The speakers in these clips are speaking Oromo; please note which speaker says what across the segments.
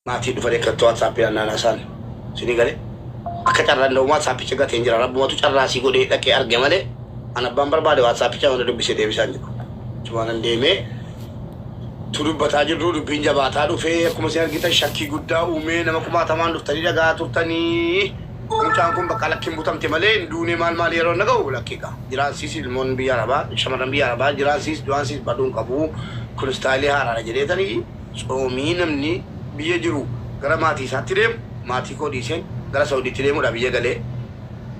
Speaker 1: Maatii dhufanii akkatti WhatsAppii naannaa isaan isinii galee akka carraan da'u WhatsAppicha gateen jira. Rabbumatu carraasii godhee dhaqee arge malee an abbaan barbaade WhatsAppicha hunda dubbisee deebisaan jiru. Cumaanan deemee tu dubbataa jirru dubbiin jabaataa dhufee akkuma isin argitan shakkii guddaa uumee nama kumaatamaan dhuftanii dhagaa turtanii mucaan kun bakka lakkiin butamte malee hin duune maal maal yeroo na ga'u lakkii gaa jiraansiis ilmoon biyya arabaa shamarran biyya arabaa jiraansiis du'aansiis baduun qabu kun istaayilii haaraadha jedheetanii tsoomii namni biyya jiru gara maatii isaatti deemu maatii koo dhiiseen gara Saudiitti deemuudha biyya galee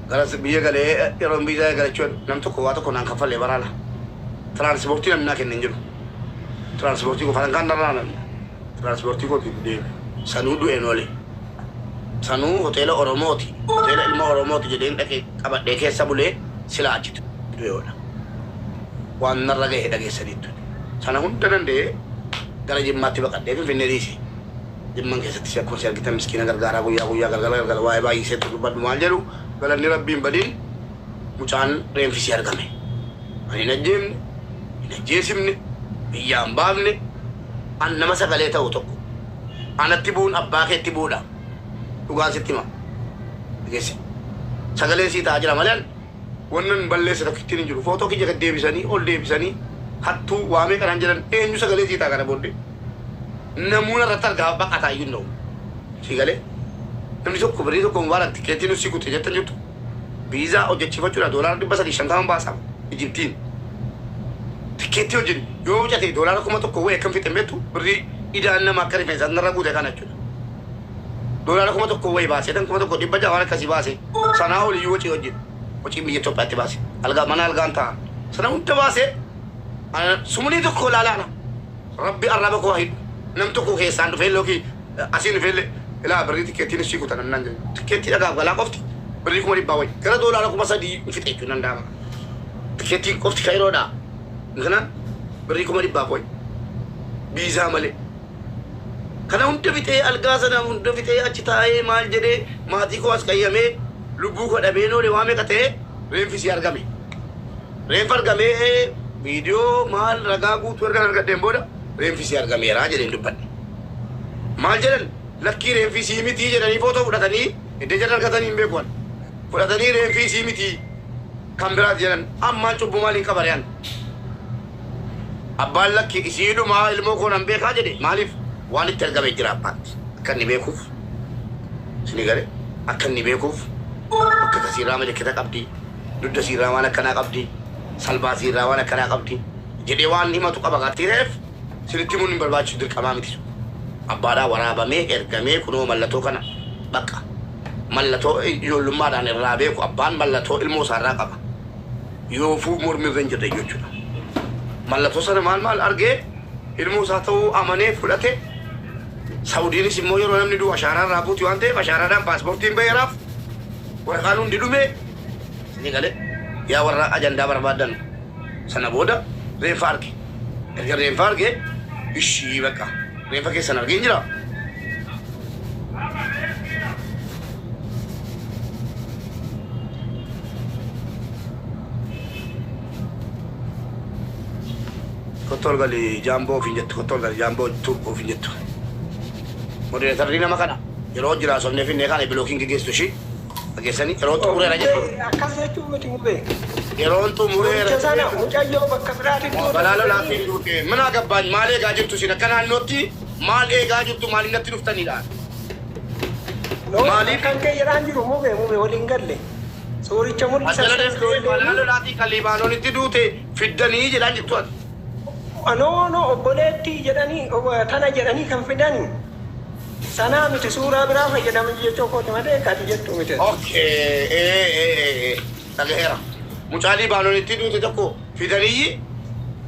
Speaker 1: gara biyya galee yeroo biyya galachuu nam tokko waa tokko naan kaffalee baraala tiraanspoortii namni naa kenne hin jiru. Tiraanspoortii koo farankaan narraa namni tiraanspoortii kootiin deeme sanuu du'een oole sanuu hoteela Oromooti hoteela ilma Oromooti jedheen dhaqee qabadhee keessa bulee silaa achitti du'e oola waan narra ga'e dhageessaniittu sana hunda danda'ee gara Jimmaatti baqadhee Finfinnee dhiise. Jimman keessatti akkuma si argitan miskiina gargaaraa guyyaa guyyaa galgala galgala waa'ee baay'iseetu dubbadhu maal jedhu galanni Rabbiin badiin mucaan reenfisii argame. Ani hin ajjeefne, hin ajjeesifne, biyyaan baafne, an nama sagalee ta'u tokko. Anatti bu'uun abbaa keetti bu'uudha. Dhugaan sitti hima. Dhageesse. Sagaleen sii ta'aa jira malee an wannan balleesse tokko ittiin hin jiru. Footoo kiyya gad deebisanii ol deebisanii hattuu waamee kanaan jedhan eenyu sagalee sii ta'a kana booddee. Namuuna irratti argaa baqataa iyyuu hin ta'u. Sii galee. Namni tokko birrii tokko mubaarak tikeetii nu si kute jettan jirtu. Viizaa hojjechiifachuudhaaf $350 baasa Ijiptiin. Tikeettii wajjin yoo cate $1,000 wayii akkam fixen beektu birrii idaan nama akka rifeensa narra guute kana jechuudha. $1,000 wayii baasee tan 1,600 waan akkasii baasee sanaa oliyyuu wacii wajjin wacii biyya Itoophiyaatti baase algaa mana algaan ta'a sana hunda baasee sumunii tokko ilaalaadha. Rabbi arraba koo hidhu nam tokko keessaan dhufee lookii asiin dhufee ilaa birrii tikeettiin ishii kutan nan jedhu tikeettii dhagaaf galaa qofti birrii 100,000 wayi gara $3,000 fixe jechuun danda'ama. Tikeettiin qofti Kairoodha. Kana birrii 100,000 wayi biizaa malee. Kana hunda fixee algaa sana hunda fixee achi taa'ee maal jedhee maatii koo as qayyamee lubbuu koo dhabee noole waa meeqa ta'ee reenfisii argame. Reenfa argamee viidiyoo maal ragaa guutuu erga argadheen booda reenfisii argameera jedheen dubbadhe. Maal jedhan lakkii reenfisii miti jedhanii footoo fudhatanii iddoo jala argatanii hin beeku. Fudhatanii reenfisii miti kan biraati jedhan ammaan cubbuu maaliin qabare an. Abbaan lakki isiidhumaa ilmoo koo nan beekaa jedhe maaliif waan itti argame jira abbaatti akka inni beekuuf isinii galee akka inni beekuuf bakka kasiirraa milikkita qabdi dugda siirraa waan akkanaa qabdi salbaa siirraa waan akkanaa qabdi jedhee waan himatu qaba gatii ta'eef sinitti himuun hin barbaachisu dirqamaa miti. Abbaadhaa waraabamee ergamee kunoo mallattoo kana bakka mallattoo ijoollummaadhaan irraa beeku abbaan mallattoo ilmoo isaarraa qaba. Yoofuu mormi irra hin jirre jechuudha. Mallattoo sana maal maal argee ilmoo isaa ta'uu amanee fudhate. Saudiinis immoo yeroo namni du'u ashaaraa irraa buuti waan ta'eef ashaaraadhaan paaspoortiin baheeraaf waraqaan hundi dhume isinii galee yaa warra ajandaa barbaadan sana booda reenfa arge. Erga reenfa arge ishii bakka reenfa keessan argeen jira. Kottu ol gali jaamboo ofiin jettu kottu ol gali jaamboo tuubboo ofiin jettu. Modereetarri nama kana yeroo jira sobnee finnee kaane bilookiin geggeessitu ishii dhageessanii yeroo xumureera jedhe.
Speaker 2: Akkas jechuun miti mubee.
Speaker 1: Yeroon xumureera.
Speaker 2: Mucha sana mucayyoo bakka biraatti duute.
Speaker 1: Balaa lolaatiin duute. Mana gabbaan maal eegaa jirtu isin akka naannootti maal eegaa jirtu maaliin natti dhuftanidha.
Speaker 2: Maaliif kan kee jedhaan jiru mubee mubee waliin galle. Suuricha mul'isa.
Speaker 1: Ajjala deemtee balaa lolaatii kan Libaanoonitti duute fiddanii jedhaan jirtu ati.
Speaker 2: No no obboleettii jedhanii tana jedhanii kan fidanii. Sanaa miti suuraa biraa fayyadaman jechuu kooti malee kati jettu miti.
Speaker 1: Okay, dhagaheera. Mucaa Libaanoonitti duute tokko fidanii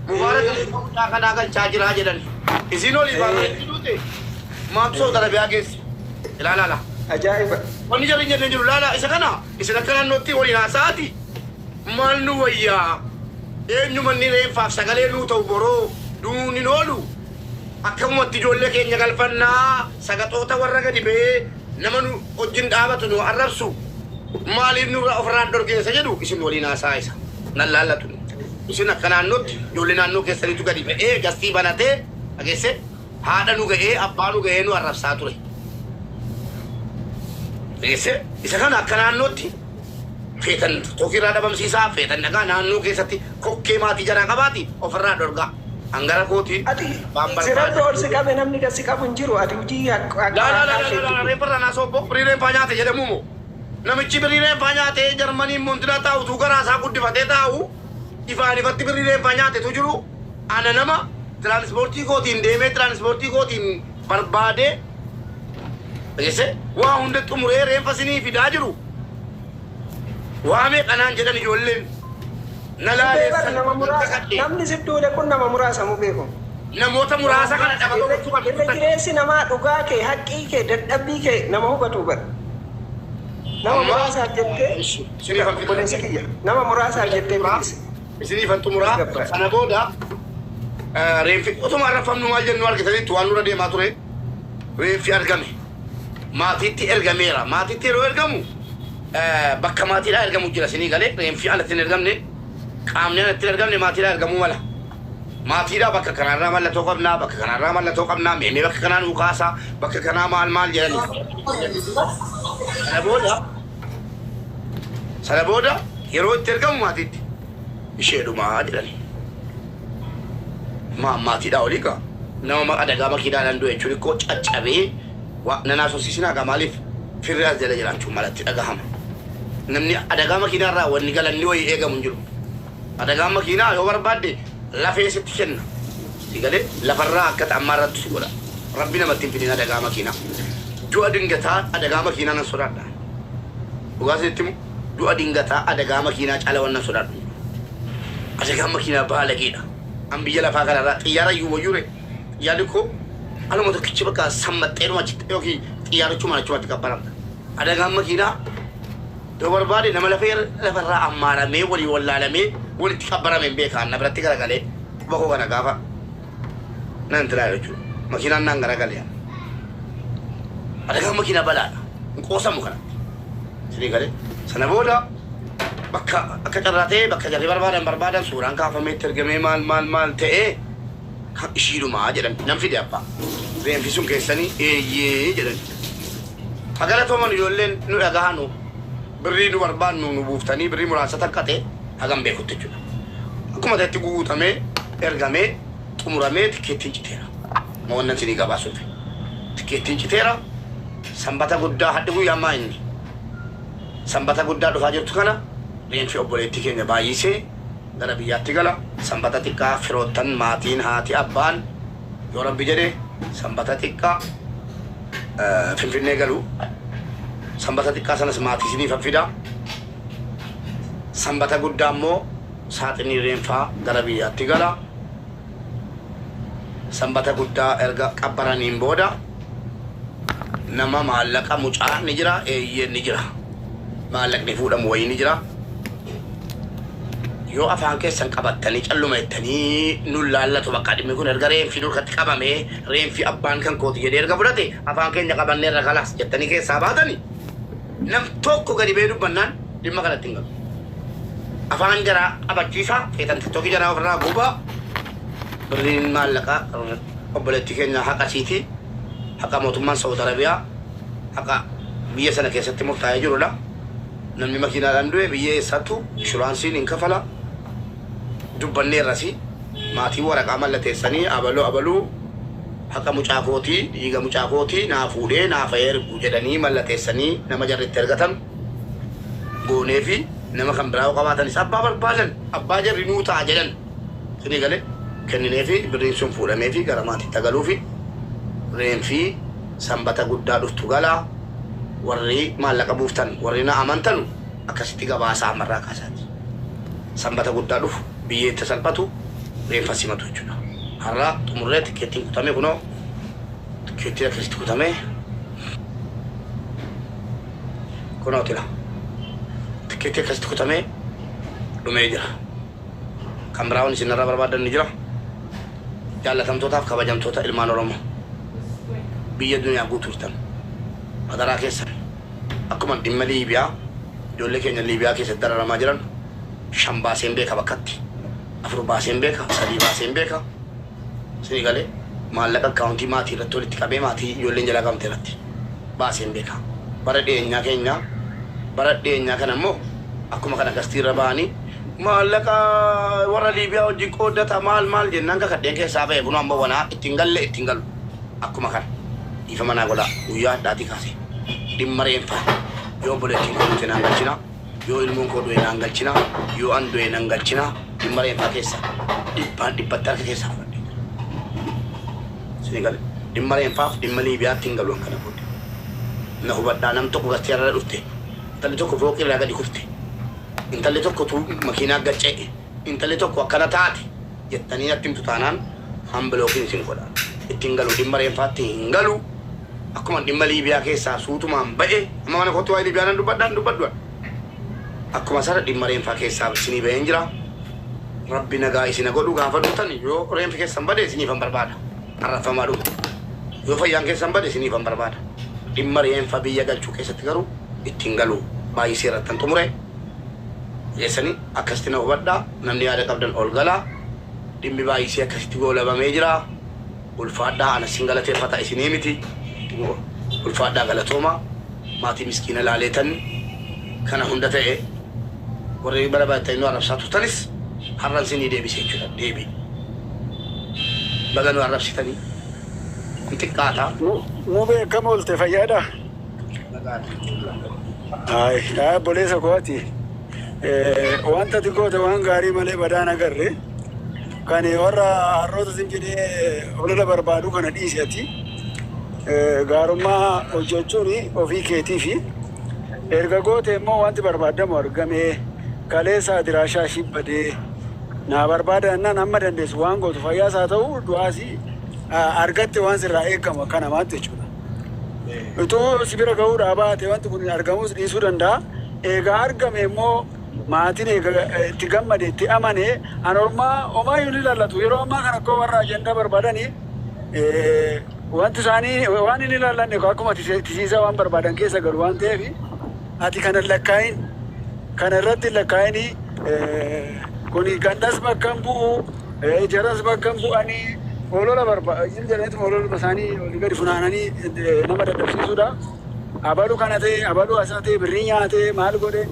Speaker 1: Mubaarak mucaa kanaa galchaa jiraa jedhan. Isin olii Libaanoonitti duute maaltu Saudi Arabiyaa geesse? Ilaalaala.
Speaker 2: Ajaa'iba.
Speaker 1: Wanni jarri hin jenne jiru laala isa kana isin akka naannootti waliin haasa'aati maal nu wayyaa eenyu manni reenfaaf sagalee nuu ta'u boroo duun hin oolu. Akkamumatti ijoollee keenya galfannaa sagaxoota warra gadi ba'ee nama nu wajjin dhaabatu nu arrabsu maaliif nurraa ofirraan dhorkeessa jedhu isin waliin haasaa isa nan laallatu. Isin akka naannootti ijoollee naannoo keessaniitu gadi ba'ee gastii banatee dhageesse haadha nu ga'ee abbaa nu ga'ee nu arrabsaa ture. Dhageessee isa kana akka naannootti feetan tokkirraa dhabamsiisaa, feetan dhagaa naannoo keessatti kokkee maatii jaraa qabaati ofirraa dhorgaa. Hangara kootiin
Speaker 2: Ati
Speaker 1: waan
Speaker 2: si
Speaker 1: barbaade.
Speaker 2: rabbi ol si qabe, namni gad si qabu hin jiru. Ati hojii akka
Speaker 1: Laa laa
Speaker 2: haqaa
Speaker 1: laa laa laa
Speaker 2: keetti.
Speaker 1: Reenfarraa naa soobbo birii reenfaa nyaate jedhamu moo namichi birii reenfaa nyaate Jarmanii Moontinaa taa'u utuu garaa isaa guddifatee taa'u ifaan ifatti birii reenfaa nyaatetu jiru. Ana nama tiraanispoortii kootiin deemee, tiraanispoortii kootiin barbaadee, dhageesse, waa hunda xumuree reenfa sinii fidaa jiru. Waa meeqanaan jedhan ijoolleen na
Speaker 2: Mubee bar
Speaker 1: laaleessan
Speaker 2: nama muraasa
Speaker 1: kakadhe.
Speaker 2: Namni si duule kun nama muraasa, mubee kun.
Speaker 1: Namoota muraasa kana dhabama gochuu qabdu.
Speaker 2: Irra jireessi namaa dhugaa kee, haqqii kee, dadhabbii kee nama hubatu bar. Nama
Speaker 1: Amma
Speaker 2: muraasaaf jettee
Speaker 1: isiniifan
Speaker 2: obboleessa kiyya, nama muraasaaf jettee bilisa.
Speaker 1: Isiniifan xumuraa.
Speaker 2: Gabbaadha.
Speaker 1: Sana booda reenfi utuma arrafamnu maal jennu argitanitti waan nurra deemaa ture. Reenfi argame, maatiitti ergameera. Maatiitti yeroo ergamu bakka maatiidhaa ergamu jira isinii galee. Reenfi alatti hin ergamne, qaamni alatti hin ergamne, maatiidhaa ergamuu mala. Maatiidhaa bakka kanaarraa mallattoo qabnaa, bakka kanaarraa mallattoo qabnaa, meemee bakka kanaa nuu kaasaa, bakka kanaa maal maal jedhani. Sana booda yeroo itti ergamu maatiitti isheedhumaa jedhani. Maatiidhaa olii gaa nama adagaa makiinaadhaan du'e jechuun ikkoo caccabee nanaa sosiisinaa gaa. Maaliif firri as jala jiraachuu malatti dhagahama. Namni adagaa makiinaarraa wanni galanni wayii eegamu hin jiru. Adagaan makiinaa yoo barbaadde lafee sitti kenna. Si galee lafarraa akka ammaa irratti si godha. Rabbi namatti hin fidin adagaa makiinaa. Du'a dingataa adagaa makiinaa nan sodaadha. Dhugaa sitti himu, du'a dingataa adagaa makiinaa caala waan nan sodaadhu. Adagaan makiinaa baalageedha. An biyya lafaa kanarraa xiyyaara iyyuu wayyure, xiyyaarri koo aluma tokkichi bakka sammaxxeedhuma achitti yookiin xiyyaarichuma achumatti qabbaramta. Adagaan makiinaa yoo barbaade nama lafee lafarraa ammaaramee walii wallaalamee walitti qabbarame hin beekaan na biratti garagalee quba koo kana gaafa nan tilaa jechuudha. Makiinaan naan garagalee. Adagaan makiinaa balaadha. Hin qoosamu kanatti. Sinii galee sana booda bakka akka carraa ta'ee bakka jarri barbaadan suuraan kaafamee itti ergamee maal maal maal ta'ee kan ishiidhumaa jedhan nan fide abbaa. Reenfi sun keessanii eeyyee jedhan. Hagalatooman ijoolleen nu dhagahanu, birrii nu barbaannu nu buuftanii, birrii muraasa takka ta'e hagam beekutti jechuudha. Akkuma ta'etti guutamee ergamee xumuramee tikeettiin citeera. Ma wannan sinii gabaasuuf. Tikeettiin citeera. Sanbata guddaa hadhi guyyaa ammaa inni. Sanbata guddaa dhufaa jirtu kana reenfi obboleettii keenya baay'isee gara biyyaatti gala. Sanbata xiqqaa firoottan, maatiin, haati, abbaan yoo Rabbi jedhe sanbata xiqqaa Finfinnee galu. Sanbata xiqqaa sanas maatii isiniif fida. Sanbata guddaa immoo saaxinii reenfaa gara biyyaatti gala. Sanbata guddaa erga qabbaraniin booda nama maallaqa mucaa ni jira, eeyyeen ni jira. Maallaqni fuudhamu wayii ni jira. Yoo afaan keessan qabattanii calluma jettanii nun laallatu, bakka dhimmi kun erga reenfi nurkatti qabamee, reenfi abbaan kan kooti jedhee erga fudhate, afaan keenya qabanneerra kalaas jettanii keessaa baatanii nam tokko gadi ba'ee dubbannaan dhimma kanatti hin galu. Afaan jaraa qabachiisaa, feetan TikTokii jaraa ofirraa gubaa. Birriin maallaqaa obboleettii keenya haqa isiiti. Haqa mootummaan Saudi Arabiyaa, haqa biyya sana keessatti murtaa'ee jirudha. Namni makiinaadhaan du'e biyya eessattu inshuraansiin hin kafala. Dubbanneerrasi maatiin waraqaa mallateessanii abaluu abaluu haqa mucaa kootii, dhiiga mucaa kootii naa fuudhee naaf ergu jedhanii mallateessanii nama jarri itti ergatan goonee fi nama kan biraa yoo qabaatanis abbaa barbaadan, abbaa jarri nuu ta'a jedhan isinii galee kenninee fi birriin sun fuudhamee fi gara maatiitti agaluu fi reenfii sanbata guddaa dhuftu galaa. Warri maallaqa buuftan, warri na amantanu, akkasitti gabaasaa ammarraa kaasaati. Sanbata guddaa dhufu biyyeetti salphatu reenfa simatu jechuudha. Har'a xumurree tikkeettiin kutame, kunoo tikkeettiin akkasitti kutame, kunoo tila tikkeettii akkasitti kutamee dhumee jira. Kan biraa wanni isin irraa barbaadan ni jira. Jaallatamtootaaf kabajamtoota ilmaan Oromoo biyya duniyaa guutuurtan, madaraa keessan, akkuma dhimma Liibiyaa, ijoollee keenya Liibiyaa keessatti dararamaa jiran shan baaseen beeka, bakkatti afur baaseen beeka, sadii baaseen beeka. Isinii galee maallaqa akkaawuntii maatii irratti walitti qabee maatii ijoolleen jalaa qabamte irratti baaseen beeka. Bara dhiyeenyaa keenya, bara dhiyeenyaa kana immoo akkuma kana gastiirra ba'anii maallaqa warra Liibiyaa wajjin qooddata maal maal jennaan kakadheen keessaa ba'e. Kunoo amma wanaa ittiin galle ittiin galu. Akkuma kana dhiifama naa godhaa. Guyyaa hadhaatii kaasee dhimma reenfaa, yoo obboleettiin koo duute naan galchina, yoo ilmoon koo du'e naan galchina, yoo an du'e nan galchina. Dhimma reenfaa keessa dhibbaan dhibbatti harka keessaa fudhadhee jira. Isin gale? Dhimma reenfaaf dhimma Liibiyaatti hin galu kana booddee. Na hubadhaa. Nam tokko gartee har'a dhufte, intalli tokko fooqii irraa gadi kufte, intalli tokko tu makiinaa gacca'e, intalli tokko akkana taate jettanii natti himtu taanaan unblockiin isin godha. Ittiin galu, dhimma reenfaatti hin galu. Akkuma dhimma Liibiyaa keessaa suutumaan ba'e, amma mana kootti waa'ee Liibiyaa nan dubbadha, hin dubbadhu. Akkuma sana dhimma reenfaa keessaa isinii ba'een jira. Rabbi nagaa isina godhu. Gaafa duutan yoo reenfi keessan bade isiniifan barbaada. Arraffamaa dhuma. Yoo fayyaan keessan bade isiniifan barbaada. Dhimma reenfa biyya galchuu keessatti garuu ittiin galu. Baay'isee irrattan xumure. Geessanii akkasitti na hubadhaa. Namni yaada qabdan ol galaa. Dhimmi baay'isee akkasitti goolabamee jira. Ulfaadhaa, ana sin galateeffata, isinii miti. Ulfaadhaa, galatooma. Maatii miskiina laaleetan kana hunda ta'e, warri bara baay'atanii nu arrabsaa turtanis har'an sinii deebise jechuudha. Deebii. Baga nu arrabsitanii. Kun xiqqaata.
Speaker 3: Nu beekama oolte, fayyaadha. Ay, ay, obboleessa kooti. Wanta ati goote waan gaarii malee badaan agarre. Kan warra harroota sin jedhee olola barbaadu kana dhiisi ati. Gaarummaa hojjechuun ofii keetii fi erga goote immoo wanti barbaadamu argame. Kaleessa adiraashaa ishii badee naa barbaada jennaan, amma dandeessu waan gootu, fayyaas haa ta'u du'aas, argatte waan sirraa eegamu akka namaatti jechuudha. Utuu si bira ga'uudhaa baate wanti kun argamus dhiisuu danda'a. Egaa argame immoo maatiin eega itti gammade, itti amane, an ormaa homaayyuu ni ilaallatu. Yeroo ammaa kana akkoo warra ajandaa barbaadanii wanti isaanii waan hin ilaallanne akkuma tisiisaa waan barbaadan keessa galu waan ta'eef, ati kana hin lakkaa'in, kana irratti hin lakkaa'ini. Kuni gandas bakka hin bu'u, jaras bakka hin bu'anii, olola barbaada jedhaniitu olola isaanii olii gadi funaananii nama dadhabsiisuudha. Abalu kana ta'e, abalu asa ta'e, birrii nyaate, maal godhe,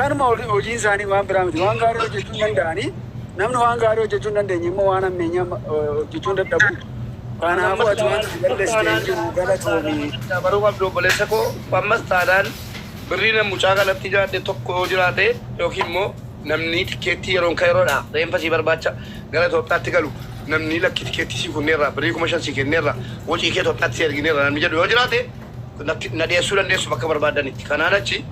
Speaker 3: kanuma hojiin isaanii, waan biraa miti. Waan gaarii hojjechuu hin danda'anii. Namni waan gaarii hojjechuu hin dandeenye immoo waan hammeenyaa hojjechuu hin dadhabu. Kanaafuu ati waan ati balleessite hin jiru, galatoomii.
Speaker 1: Baruu qabdu, obboleessa koo, ammas taanaan birrii nan mucaa kanatti nyaadhe tokko yoo jiraate, yookiin immoo namni tikkeettii yeroon ka yeroodha reenfa sii barbaacha gara Itoophiyaatti galu, namni lakki tikkeettii sii kunneerra, birrii 5,000 sii kenneerra, wacii kee Itoophiyaatti sii ergineerra namni jedhu yoo jiraate, natti na dhiyeessuu dandeessu bakka barbaadanitti. Kanaan achi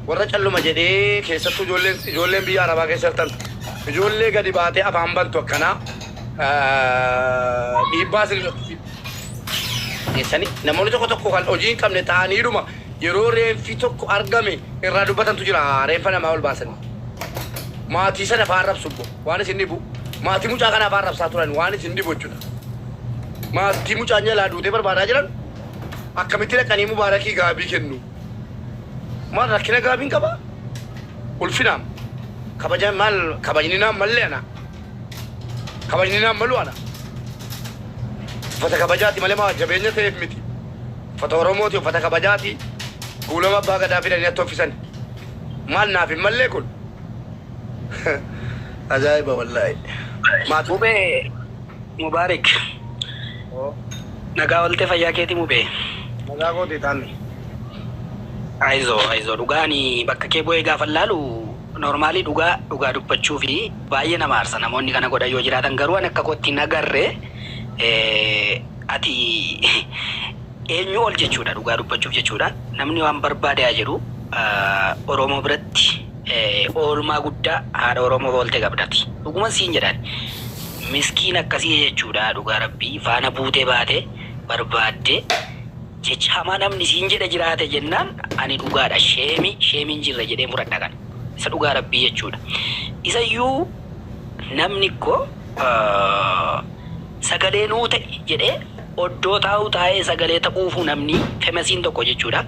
Speaker 1: warra calluma jedhee, keessattuu ijoolleen biyya Arabaa keessa jirtan, ijoollee gadi baatee afaan bantu akkanaa, dhiibbaa isin irratti geessanii, namoonni tokko tokko kan hojii hin qabne ta'aniidhuma yeroo reenfi tokko argame irraa dubbatantu jira. Reenfa namaa ol baasanii maatii sana afaan rabsu. Immoo waan isin dhibu, maatii mucaa kana afaan rabsaa turan. Waan isin dhibu jechuudha, maatii mucaan jalaa duutee barbaadaa jiran akkamitti dhaqanii Mubaarakii gaabii kennu? Maal rakkina gaabiin qaba? Ulfinaam kabaja maal? Kabajni naan mallee ana, kabajni naan malu ana. Uffata kabajaati malee maa jabeenya ta'eef miti. Uffata Oromooti, uffata kabajaati. Guulama abbaa gadaa fidanii atti uffisan maal naaf hin mallee? Kun ajaa'iba wallaahi. Maatii
Speaker 4: Mubee Mubaarik, nagaa oltee, fayyaa keetii, Mubee?
Speaker 1: Nagaa kooti, taanni.
Speaker 4: Ayizoo, ayizoo, dhugaani bakka kee bu'ee gaafa laalu, normally dhugaa dhugaa dubbachuu fi baay'ee nama aarsa namoonni kana godhan yoo jiraatan. Garuu ani akka kootti hin agarre. Ati eenyu ol jechuudha, dhugaa dubbachuuf jechuudha. Namni waan barbaade haa jedhu, Oromoo biratti oolmaa guddaa haadha Oromoo ooltee qabdati. Dhuguma siin jedhaan, miskiin akkasii jechuudha. Dhugaa rabbii faana buutee baate barbaaddee, jecha hamaa namni siin jedhe jiraate jennaan, ani dhugaadha shame shameiin jirra jedhee fudhadha kana isa dhugaa rabbii jechuudha. Isayyuu namni ko sagalee nuu ta'e jedhee oddoo taa'u taa'ee sagalee ta'uufu, namni famousiin tokko jechuudha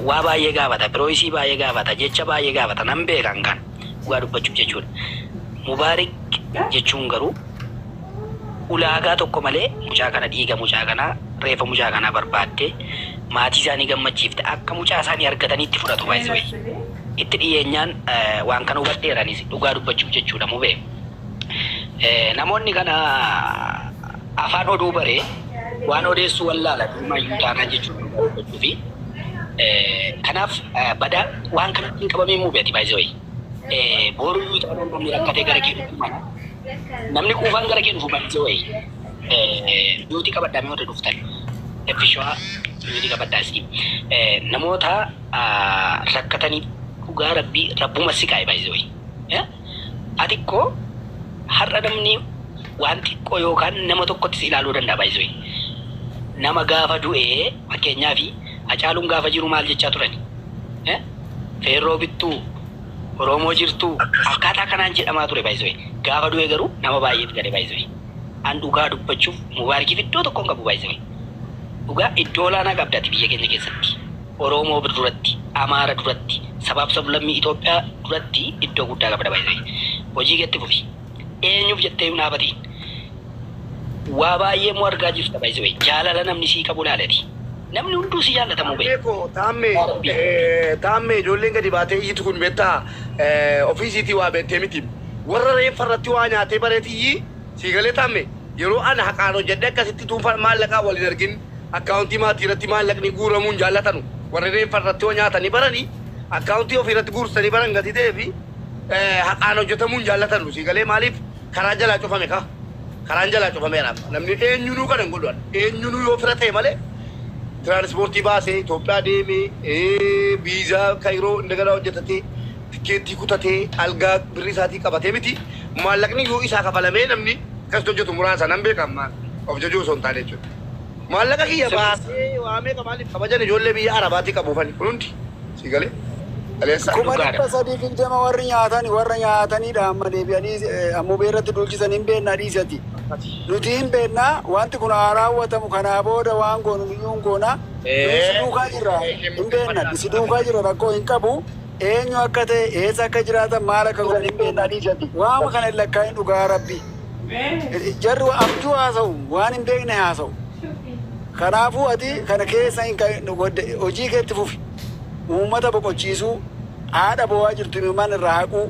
Speaker 4: waa baay'ee gaafata, pirooyisii baay'ee gaafata, jecha baay'ee gaafata, nan beekan kan dhugaa dubbachuuf jechuudha. Mubaarik jechuun garuu ulaagaa tokko malee mucaa kana, dhiiga mucaa kanaa, reefa mucaa kanaa barbaaddee Maatii isaanii gammachiifte, akka mucaa isaanii argatanii itti fudhatu baay'isee. Itti dhiyeenyaan waan kana hubadheeranis dhugaa dubbachuuf jechuudha mubee. Namoonni kana afaan oduu baree waan odeessuu wallaala dhumayyuu taanaan jechuudha dhugaa dubbachuufi. Kanaaf badaa waan kanatti hin qabamiin mubeeti baay'isee. Boruyyuu taanaan namni rakkatee gara kee dhufu mala. Namni quufaan gara kee dhufu baay'isee. Duuti qabadhaa mee warri dhuftan. Effishawaa duuti qabadhaa isin. Namoota rakkatanii dhugaa rabbii rabbuma si kaa'e baay'isee. Ati ikkoo har'a namni waan xiqqoo yookaan nama tokkotti si ilaaluu danda'a baay'isee. Nama gaafa du'ee fakkeenyaaf Hacaaluun gaafa jiru maal jechaa turani? Feerroo bittuu, Oromoo jirtuu akkaataa kanaan jedhamaa ture baay'isee. Gaafa du'e garuu nama baay'eetu gale baay'isee. An dhugaa dubbachuuf Mubaarakiif iddoo tokko hin qabu baay'isee. Dhugaa iddoo olaanaa qabdaati biyya keenya keessatti. Oromoo duratti, Amaara duratti, sabaaf sablammii Itoophiyaa duratti iddoo guddaa qabda baay'isee. Hojii keetti fufi. Eenyuuf jettee hin dhaabatiin. Waa baay'ee immoo argaa jirta baay'isee. Jaalala namni sii qabu laalati. Namni hunduu si jaallatamu bee.
Speaker 1: Taammee koo taammee taammee ijoolleen gadi baatee iyyitu kun beektaa ofiisiitii waa beektee miti. Warra reeffa irratti waa nyaatee bareetiyyii sii galee taammee yeroo ana haqaan hojjedhee akkasitti tuunfaa maallaqaa wal hin argin akkaawuntii maatii irratti maallaqni guuramuun jaallatanu warri reeffa irratti waa nyaatanii baranii akkaawuntii ofii irratti guursanii baran gatii ta'ee fi haqaan hojjetamuun jaallatanu sii galee maaliif karaa jalaa cufame ka karaan jalaa cufameera namni eenyunuu kana hin godhu eenyunuu yoo fira ta'e malee tiraanispoortii baasee Itoophiyaa deemee viizaa Kaayiroo indagana hojjetatee tikkeettii kutatee algaa birrii isaatii qabatee miti maallaqni yoo isaa kafalamee namni akkasitti hojjetu muraasa nan beeka ammaan of jajuu osoo hin taane jechuudha. Maallaqa kiyya baasee waa meeqa maaliif kabajan ijoollee biyya Arabaatii qabuufani kun hundi si galee kaleessa.
Speaker 3: 320,000 warri nyaatan warra nyaatanidha amma deebi'anii ammubee irratti duulchisan hin beekna dhiisati. Nuti hin beekna wanti kun haa raawwatamu kanaa booda waan goonu nuyyuu hin goona. Nuyi si duukaa jirra hin beekna si duukaa jirra rakkoo hin qabu. Eenyu akka ta'e eessa akka jiraatan maal akka godhan hin beekna dhiisati. Waama kana hin lakkaa'in dhugaa rabbi. Jarri abjuu haasa'u waan hin beekne haasa'u. Kanaafuu ati kana keessa hin hojii keetti fufi. Uummata boqochiisuu, haadha boo'aa jirtu imimmaan irraa haquu,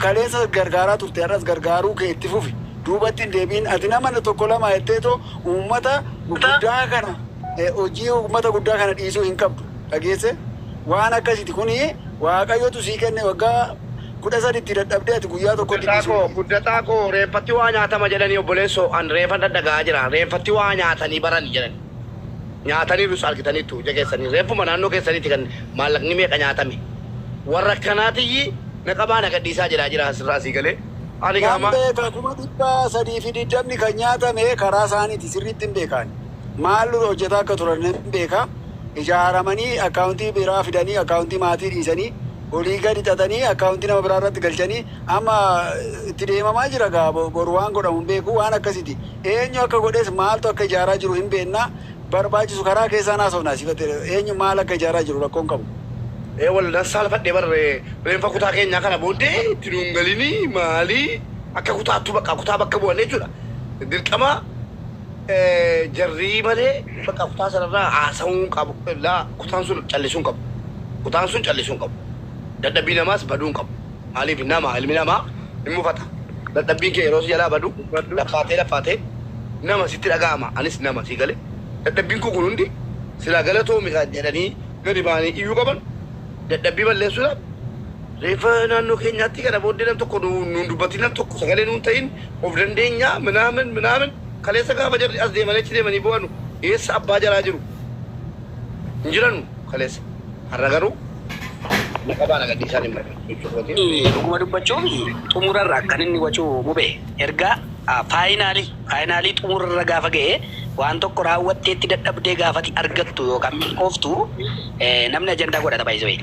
Speaker 3: kaleessa gargaaraa turte har'as gargaaruu kee itti fufi. Duubatti hin deebiin ati nama tokko lama jetteetoo uummata guddaa kana hojii uummata guddaa kana dhiisuu hin qabdu. Dhageesse waan akkasiiti kuni Waaqayyotu sii kenne waggaa 13tti dadhabdee ati guyyaa tokkotti
Speaker 1: Guddataa
Speaker 3: dhiisuu
Speaker 1: koo guddataa koo reeffatti waa nyaatama jedhanii obboleessoo an reeffa dhadhaga'aa jira reeffatti waa nyaatanii barani jedhani. Nyaataniirus argitaniittu ija keessanii reeffuma naannoo keessaniiti kan maallaqni meeqa nyaatame. Warra akkanaatiyyi na qabaa na gadhiisaa jedhaa jira asirraa asii galee. Ani
Speaker 3: Nan
Speaker 1: gaama
Speaker 3: beeka 320,000 kan nyaatame karaa isaaniiti sirriitti hin beekaan. Maal hojjetaa akka turan nan beeka. Ijaaramanii akkaawuntii biraa fidanii akkaawuntii maatii dhiisanii olii gadi xaxanii akkaawuntii nama biraa irratti galchanii amma itti deemamaa jira gaa boru waan godhamu hin beeku waan akkasiiti. Eenyu akka godhes maaltu akka ijaaraa jiru hin beekna. Barbaachisu karaa keessaan haasofna asifate eenyu maal akka ijaaraa jiru rakkoon qabu.
Speaker 1: Ee wal nan saalfadhe bar reenfa kutaa keenyaa kana booddee itti nuun galinii maalii akka kutaattuu bakka kutaa bakka bu'an jechuudha. Dirqama jarrii malee bakka kutaa sanarraa haasa'uu hin qabu. Laa kutaan sun callisuu hin qabu. Kutaan sun callisuu hin qabu. Dadhabbii namaas baduu hin qabu. Maaliif nama ilmi namaa hin mufata. Dadhabbiin kee yeroo si jalaa badu laffaatee laffaatee nama sitti dhaga'ama. Anis nama si galee. Dadhabbiin koo kun hundi silaa galatoomi kan jedhanii gadi ba'anii iyyuu qaban dadhabbii balleessuudhaaf reeffa naannoo keenyaatti kana booddee nam tokko nuun dubbatin nam tokko sagalee nuun ta'in of dandeenyaa minaamin minaamin kaleessa gaafa jarri as deemanii achi deemanii bo'anu eessa abbaa jaraa jiru hin jiranu kaleessa har'a garuu na qabaa na gadhiisaan hin barbaadu.
Speaker 4: Dhuguma dubbachuuf xumurarra kan inni wacuu mube erga faayinaalii faayinaalii xumurarra gaafa ga'e waan tokko raawwatteetti dadhabdee gaafati argattu yookaan milkooftu namni ajandaa godhata baay'isee.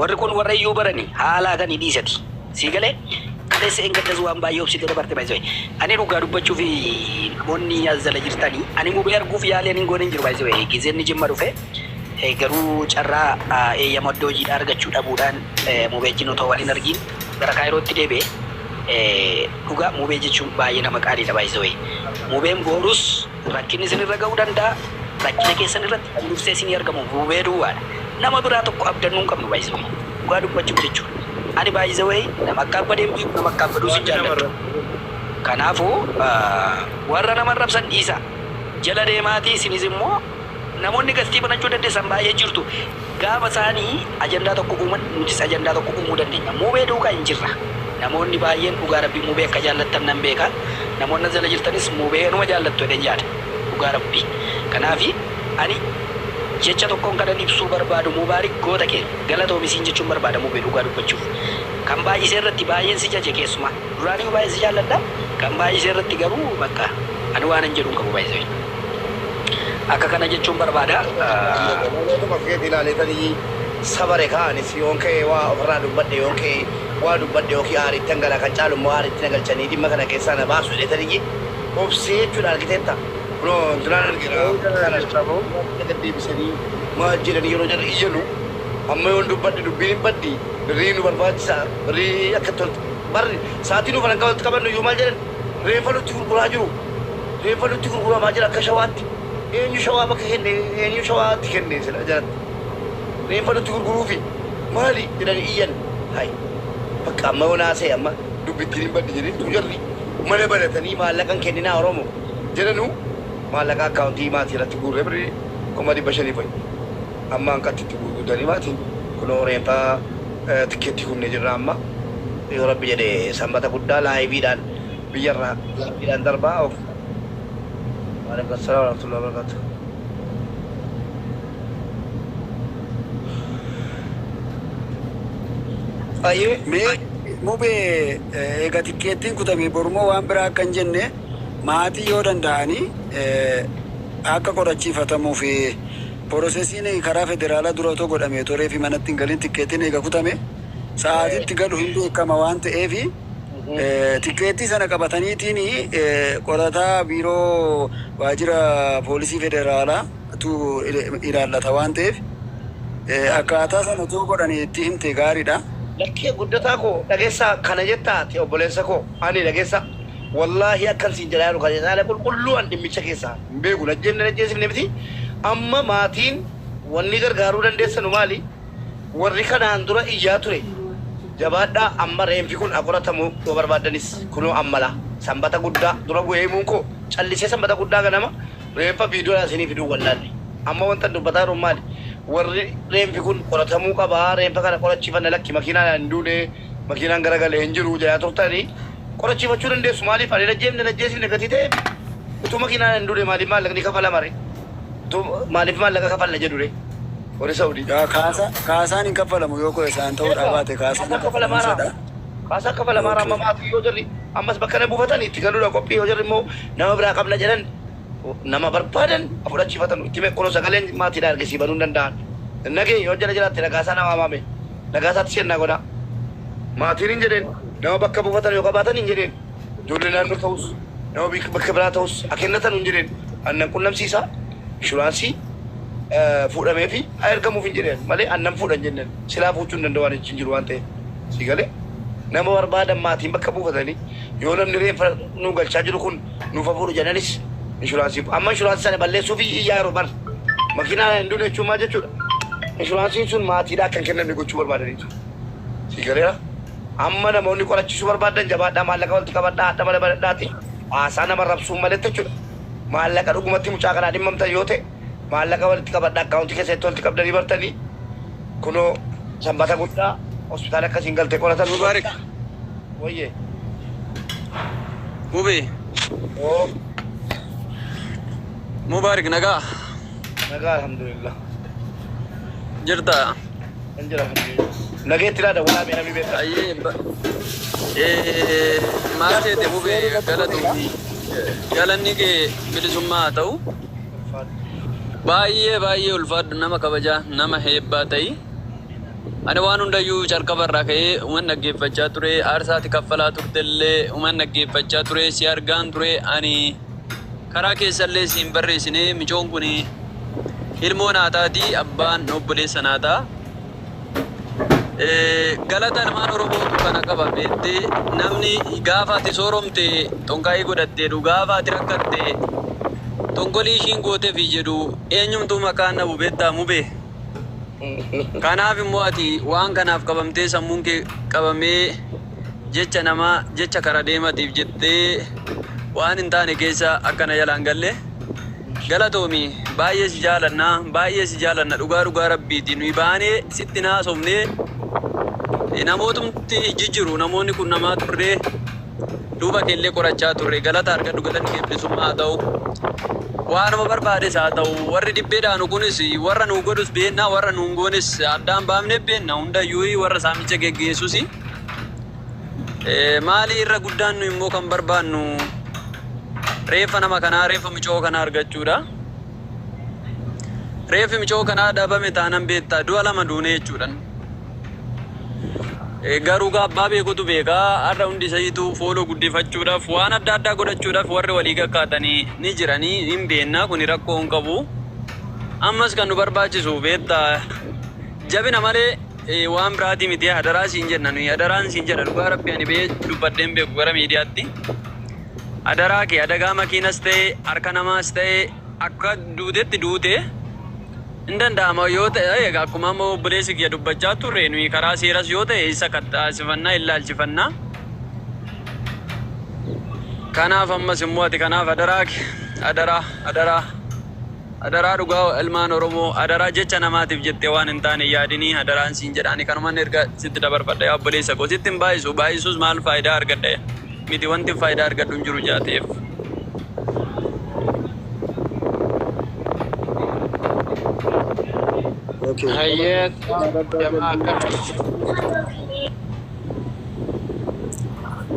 Speaker 4: Warri kun warra iyyuu barani haala kan dhiisati. Sii galee kaleessa engaddas waan baay'ee obsitee dabarte baay'isee. Ani dhugaa dubbachuuf namoonni as jala jirtanii ani mubee arguuf yaalii ani hin goone hin jiru baay'isee. Gizeenni Jimma dhufe garuu carraa eeyyama iddoo hojiidhaa argachuu dhabuudhaan mubee wajjin otoo wal hin argin gara Kaayirootti deebi'e. Dhugaa mubee jechuun baay'ee nama qaaliidha baay'isee. Mubeen boorus rakkinni isinirra ga'uu danda'a. Rakkina keessan irratti kan dursee isinii argamu Mubee duwwaadha. Nama biraa tokko abdannuu hin qabnu by the way. Dhugaa dubbachuuf jechuudha. Ani by the way nama akka abbadee hin beeku, nama akka abbaduus hin jaalladhu. Kanaafuu warra nama arrabsan dhiisaa. Jala deemaatii isinis immoo namoonni gastii banachuu dandeessan baay'ee jirtu. Gaafa isaanii ajandaa tokko uuman nutis ajandaa tokko uumuu dandeenya. Mubee duukaa hin jirra. Namoonni baay'een dhugaa Rabbii Mubee akka jaallattan nan beeka. Namoonni as jala jirtanis Mubee numa jaallattu jedheen yaada. Dhugaa Rabbii. Kanaafi ani jecha tokkoon kanan ibsuu barbaadu Mubaarik goota keenya. Galatoomi siin jechuun barbaada Mubee dhugaa dubbachuuf. Kan baay'isee irratti baay'een si jaje keessumaa. Duraaniyyuu baay'een si jaalladha. Kan baay'isee irratti garuu bakka ani waanan jedhu hin qabu by the way. Akka kana jechuun barbaada.
Speaker 1: Namootuma keeti ilaaleetanii sabare ka'anis yoon ka'e waa ofirraa dubbadhe, yoon ka'e waa dubbadhe yookiin aariittan gala, kan caalu immoo aariitti na galchanii dhimma kana keessaa na baasu jedheetanii obsee jechuudha. Argiteetta, kunoo intinaan argeera kana gad deebisanii maal jedhanii yeroo jarri iyyanu, amma yoon dubbadhe dubbiin hin baddi, birrii nu barbaachisa, birrii akka tolti barri sa'aatii nu farankaa walitti qabannu iyyuu maal jedhan, reeffa nutti gurguraa jiru, reeffa nutti gurguramaa jira akka shawaatti. Eenyu shawaa bakka kenne? Eenyu shawaatti kenne? Sila jalatti reeffa nutti gurguruufi maali jedhanii iyyan. Hay bakka amma yoo naasee amma dubbittiin hin baddi jedhanii tu jarri mana banatanii maallaqan kenninaa Oromo jedhanu, maallaqa akkaawuntii maatii irratti guurree birrii 500,000 fa'i amma hanqatti itti guurgudanii maatiin kunoo reenfa tikkeettii kunnee jirra. Amma yoo Rabbi jedhe Sanbata guddaa liveiidhaan biyyarraa liveiidhaan darbaa. Waalaikum assalam warahmatullahi wabarakatuh. Ayyee.
Speaker 3: Mee Mubee, eega tikkeettiin kutame borumoo waan biraa akka hin jenne, maatii yoo danda'anii akka qorachiifatamuu fi processiin karaa federaalaa dura otoo godhamee toree fi manatti hin galin, tikkeettiin eega kutame sa'aatitti galu hin beekama waan ta'eefi, tikkeettii sana qabataniitiin qorataa biiroo waajjira poolisii federaalaa tu ilaallata waan ta'eef, akkaataa sana otoo godhanii itti himte gaariidha.
Speaker 1: Lakkee guddataa koo, dhageessaa kana jettaa ati obboleessa koo, ani dhageessaa, wallaahi akkan siin jedhaa jiru kana caala qulqulluu an dhimmicha keessaa hin beeku. Najjeen najjeesifne miti. Amma maatiin wanni gargaaruu dandeessanu maali? Warri kanaan dura iyyaa ture jabaadhaa. Amma reenfi kun qoratamu yoo barbaaddanis kunoo ammala Sanbata guddaa dura bu'ee himuun koo callisee, Sanbata guddaa ganama reenfa viidiyoodhaan isinii fiduu wallaalle. Amma wanta dubbataa jiru maali? Warri reenfi kun qoratamuu qabaa, reenfa kana qorachiifanna, lakki makiinaan hin duune, makiinaan garagalee hin jiru jedhaa turtanii qorachiifachuu dandeessu. Maaliif? Ani najjeefne najjeesifne gatii ta'eef, utuu makiinaan hin duune maaliif maallaqni kafalama ree? Utuu maaliif maallaqa kafalla jedhu ree warri Saudii?
Speaker 3: Yaa kaasaan hin kaffalamu yoo koo isaan ta'uudhaa baate kaasaan
Speaker 1: Kaasaa
Speaker 3: hin kaffalamu
Speaker 1: kafalamaara.
Speaker 3: jedha.
Speaker 1: Kaasaa kafalamaara. Amma maatii yoo jarri ammas bakka na buufatan itti galuudha qophii, yoo jarri immoo nama biraa qabna jedhan, nama barbaadan fudhachiifatan itti meeqono sagaleen maatiidha argisii banuu hin danda'an. Nagee yoo jala jiraatte nagaasaa nama maame nagaasaatti seenaa godhaa. Maatiin hin jedheen, nama bakka buufatan yoo qabaatan hin jedheen, ijoollee naannoo ta'us nama bakka biraa ta'us akennatan hin jedheen, annan qunnamsiisaa, inshuraansii fuudhamee fi haa ergamuuf hin jedheen malee annan fuudhan jenneen silaa fuuchuu hin danda'u waan hin jiru waan ta'eef. Si galee, nama barbaadan maatiin bakka buufatanii yoo namni reeffa nu galchaa jiru kun nuuf hafuudhu jedhanis, inshuraansii amma inshuraansii sana balleessuuf iyyaa yeroo bar makiinaa hin duune jechuun maal jechuudha? Inshuraansiin sun maatiidhaa akka hin kennamne gochuu barbaadaniitu. Si galeera, amma namoonni qorachiisuu barbaadan jabaadhaa, maallaqa walitti qabadhaa, hadha mana banadhaati haasaa nama rabsuun maletti jechuudha. Maallaqa dhugumatti mucaa kanaa dhimmamtan yoo ta'e maallaqa walitti qabadhaa, akkaawuntii keessatti walitti qabdanii bartanii kunoo Sanbata guddaa hospitaala akkasiin galtee qoratan.
Speaker 5: Mubarak.
Speaker 1: Wayyee.
Speaker 5: Mube.
Speaker 1: Oo.
Speaker 5: Mubarak, nagaa?
Speaker 1: Nagaa, alhamdulillah.
Speaker 5: Jirta?
Speaker 1: Kan jira, alhamdulillah. Nageetti laada walaa mee namni beekaa.
Speaker 5: Ayyee, maal seete Mube, galatoomii, galanni kee bilisummaa haa ta'u. Baay'ee baay'ee ulfaadhu, nama kabajaa, nama heebbaa ta'i. Ani waan hundayyuu calqaba irraa ka'ee uman dhaggeeffachaa ture, aarsaati kaffalaa turtellee uman dhaggeeffachaa ture, si argaan ture. Ani karaa keessallee si hin barreessine. Micoon kun ilmoo naa taati, abbaan obboleessa naa ta'a. Galata ilmaan Oromootu kana qaba beektee. Namni gaafa ati sooromte xonqaa'ii godhatteedhu, gaafa ati rakkatte Tonkolii ishiin gooteefi jedhu eenyumtuu maqaan dhabu beektaa mubee. Kanaaf immoo ati waan kanaaf qabamtee sammuun kee qabamee jecha namaa jecha kara deematiif jettee waan hin taane keessa akkana jalaan galle. Galatoomi, baay'ee si jaalanna, baay'ee si jaalanna, dhugaa dhugaa rabbiiti. Nuyi baanee sitti naasofnee namootumti jijjiru namoonni kun namaa turre duuba keellee qorachaa turre. Galata argadhu, galanni kee bilisummaa haa ta'u. Waanuma barbaades haa ta'u, warri dibbee dhaanu kunis warra nuu godhus beennaa, warra nuun goones addaan baafnee beenna, hundayyuu warra saamicha geggeessus. Maali irra guddaan nu immoo kan barbaannu reeffa nama kanaa, reeffa micoo kanaa argachuudha. Reeffi micoo kanaa dhabame taanan beektaa du'a lama duune jechuudhaan. Garuu gaa abbaa beekutu beekaa, har'a hundi isayiitu fooloo guddifachuudhaaf waan adda addaa godhachuudhaaf warri walii gakkaatanii ni jiranii hin beennaa, kuni rakkoo hin qabu. Ammas kan nu barbaachisu beektaa jabina malee waan biraatii miti. Hadaraa siin jenna nuyi, hadaraan siin jedha, dhugaa rabbi ani bee dubbadheen beeku gara miidiyaatti. Hadaraa kee adagaa makiinas ta'e harka namaas ta'e akka duutetti duute hin danda'ama yoo ta'e, egaa akkuma amma obboleessi kiyya dubbachaa turre, nuyi karaa seeras yoo ta'e isa qaxxaasifannaa ilaalchifannaa. Kanaaf ammas immoo ati kanaaf hadaraa kee, hadaraa, hadaraa, hadaraa, dhugaa ilmaan Oromoo, hadaraa, jecha namaatiif jettee waan hin taane yaadinii, hadaraan siin jedhaani. Kanuman erga sitti dabarfadha yaa obboleessa koo. Sitti hin baay'isu, baay'isuus maal faayidaa argadha miti, wanti faayidaa argadhu hin jiru jaateef.
Speaker 3: Okay.
Speaker 6: Hayyee, jamaa akkam?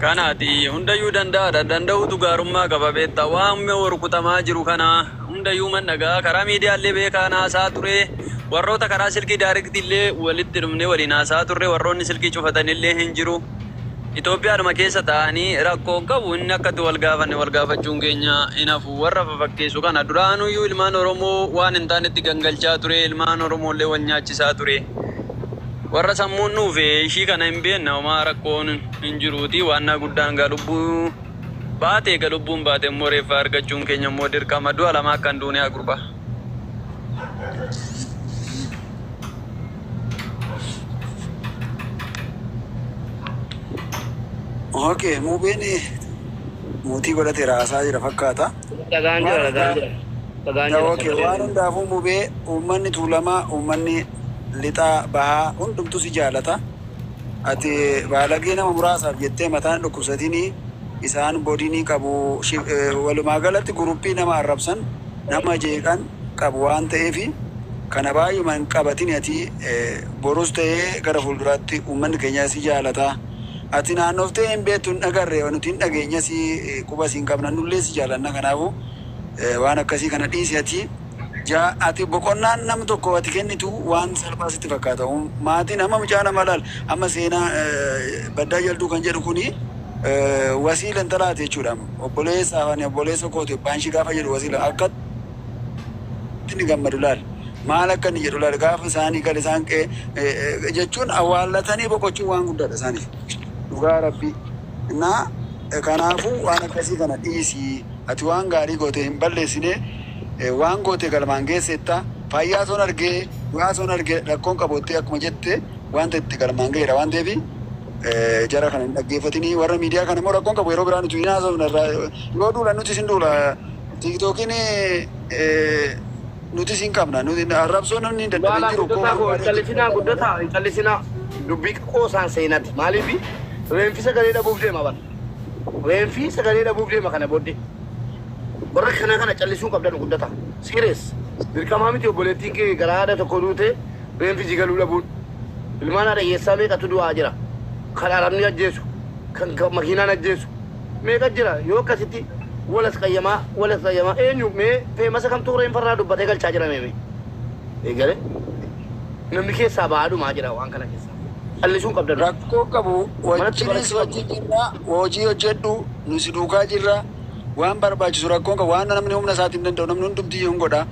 Speaker 5: Kanaati hundayyuu danda'aadha. Danda'uutu gaarummaa qaba beektaa. Waan rukutamaa jiru kana hundayyuu man dhagaa karaa miidiyaallee beekaa naasaa ture. Warroota karaa silkii direct illee walitti dhufnee waliin haasaa turre, warroonni silkii cufatanillee hin jiru. Itoophiyaadhuma keessa taa'anii rakkoo qabu inni akkatti wal gaafanne wal gaafachuun keenya hin hafu. Warra fafakkeessu kana duraanuyyuu ilmaan Oromoo waan hin taanetti gangalchaa ture, ilmaan Oromoollee wal nyaachisaa ture. Warra sammuun nuufe ishii kana hin beekna, homaa rakkoon hin jiruuti. Waan guddaan gaa lubbuu baate, egaa lubbuun baate immoo reeffa argachuun keenya immoo dirqama. Du'a lama akka hin duune haa gurbaa.
Speaker 3: Okay, mubeen mootii godhate raasaa jira fakkaata.
Speaker 1: Dhagaan jira, dhagaan jira. Dhagaan jira.
Speaker 3: Okay, waan hundaafuu mubee, uummanni Tuulamaa, uummanni lixaa, bahaa hundumtu si jaalata. Ati baalagee nama muraasaaf jettee mataan dhukkubsatinii, isaan bodinii qabu, walumaa galatti guruppii nama arrabsan, nama jeeqan qabu waan ta'eefi kana baay'uma hin qabatin ati. Borus ta'ee gara fuulduraatti uummanni keenya si jaalata. Ati naannoftee hin beektu, hin dhagarre, nuti hin dhageenya, si quba si hin qabna, nullee si jaalanna. Kanaafuu waan akkasii kana dhiisi ati. Ati boqonnaan nam tokko ati kennitu waan salphaa sitti fakkaata. Maatiin amma mucaa nama laal, amma seenaa baddaa jalduu kan jedhu kuni wasiila intalaati jechuudha. Obboleessa, ani obboleessa kooti abbaan ishii gaafa jedhu, wasiila akka inni gammadu laal. Maal akka inni jedhu laal, gaafa isaanii gal isaan jechuun awwaallatanii boqochuun waan guddaadha isaaniif. Dhugaa rabbii. Naa kanaafuu waan akkasii kana dhiisii, ati waan gaarii goote hin balleessine, waan goote galmaan geessetta. Fayyaa soon argee du'aa soon argee rakkoon qaboottee akkuma jette wanta itti galmaan ga'eera waan ta'eef jara kana hin dhaggeeffatinii. Warra miidiyaa kana immoo rakkoon qabu, yeroo biraa nuti hin haasofna irraa, yoo duulan nuti sin duula. Tiiktookiin nuti sin qabna, nuti arrabsoo namni hin dadhabin
Speaker 1: Laalaa
Speaker 3: jiru.
Speaker 1: Guddataa koo, hin callisinaa, guddataa, hin callisinaa. Dubbii qoosaan seenati. Maaliif reenfi sagalee dhabuuf deema bara. Reenfi sagalee dhabuuf deema kana booddee. Warra kana kana callisuu qabdan, guddataa. Serious. Dirqamaa miti obboleettiin kee garaa haadha tokko duute reenfi jigaluu dhabuun. Ilmaan haadha hiyyeessaa meeqatu du'aa jira. Kan arabni ajjeesu, kan makiinaan ajjeesu. Meeqa jira yoo akkasitti walas qayyamaa walas qayyamaa, eenyu mee famous kamtuu reenfarraa dubbatee galchaa jira meeme. Eegale namni keessaa ba'aa dhumaa jira waan kana keessaa. Callisuun qabdan.
Speaker 3: Rakkoo qabu.
Speaker 1: Manatti
Speaker 3: wajjinis
Speaker 1: barachuu
Speaker 3: wajjin jirra, hojii hojjedhu, nu si duukaa jirra. Waan barbaachisu rakkoon qabu, waan namni humna isaatiin danda'u namni hundumtiyyuu hin godha.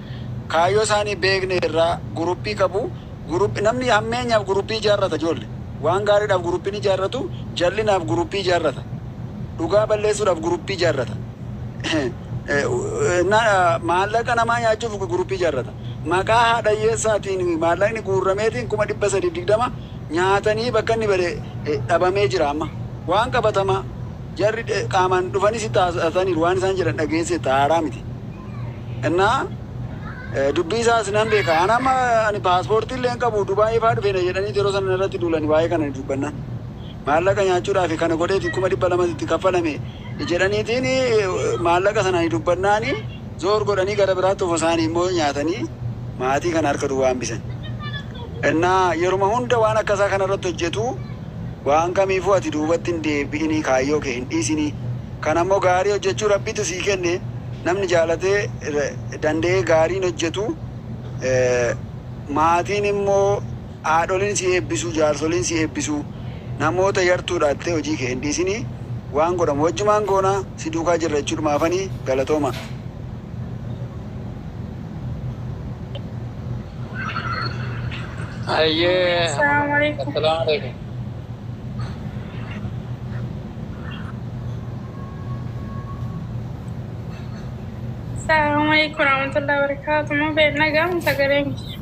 Speaker 3: Kaayyoo isaanii beekne irraa guruppii qabu. Guruppii namni hammeenyaaf guruppii ijaarrata, ijoollee waan gaariidhaaf guruppiin ijaarratu, jallinaaf guruppii ijaarrata, dhugaa balleessuudhaaf guruppii ijaarrata. Maallaqa namaa nyaachuuf guruppii ijaarrata. Maqaa haadha hiyyeessaatiin maallaqni guurrameetiin 320,000 nyaatanii bakka inni bade dhabamee jira amma. Waan qabatamaa jarri qaamaan dhufanis itti haasa'aniiru waan isaan jedhan dhageesseetta haaraa miti. Innaa dubbii isaas nan beeka. An amma ani paaspoortii illee hin qabu Dubaayii faa dhufeena jedhanii yeroo sana irratti duulani waa'ee kana dubbannaan. Maallaqa nyaachuudhaaf kana godheeti 200,000 itti kaffalame jedhaniitiin maallaqa sana ani dubbannaani zoor godhanii gara biraatti of isaanii immoo nyaatanii maatii kana harka duwwaa hambisan. Innaa yeruma hunda waan akkasaa kana irratti hojjetu waan kamiifuu ati duubatti hin deebi'inii kaayyoo kee hin dhiisinii. Kana immoo gaarii hojjechuu rabbitu sii kenne namni jaalatee danda'ee gaariin hojjetu maatiin immoo haadholiin si eebbisu jaarsoliin si eebbisu namoota yartuudha jettee hojii kee hin dhiisinii waan godhamu wajjumaan goona si duukaa jirra jechuudhumaafanii galatooma.
Speaker 6: Hayyee.
Speaker 7: Assalamu alaikum.
Speaker 6: Assalaamu alaikum.
Speaker 7: Assalamu alaikum warahmatullahi wabarakatuh. Mubeen nagaa sagaleen kiyya.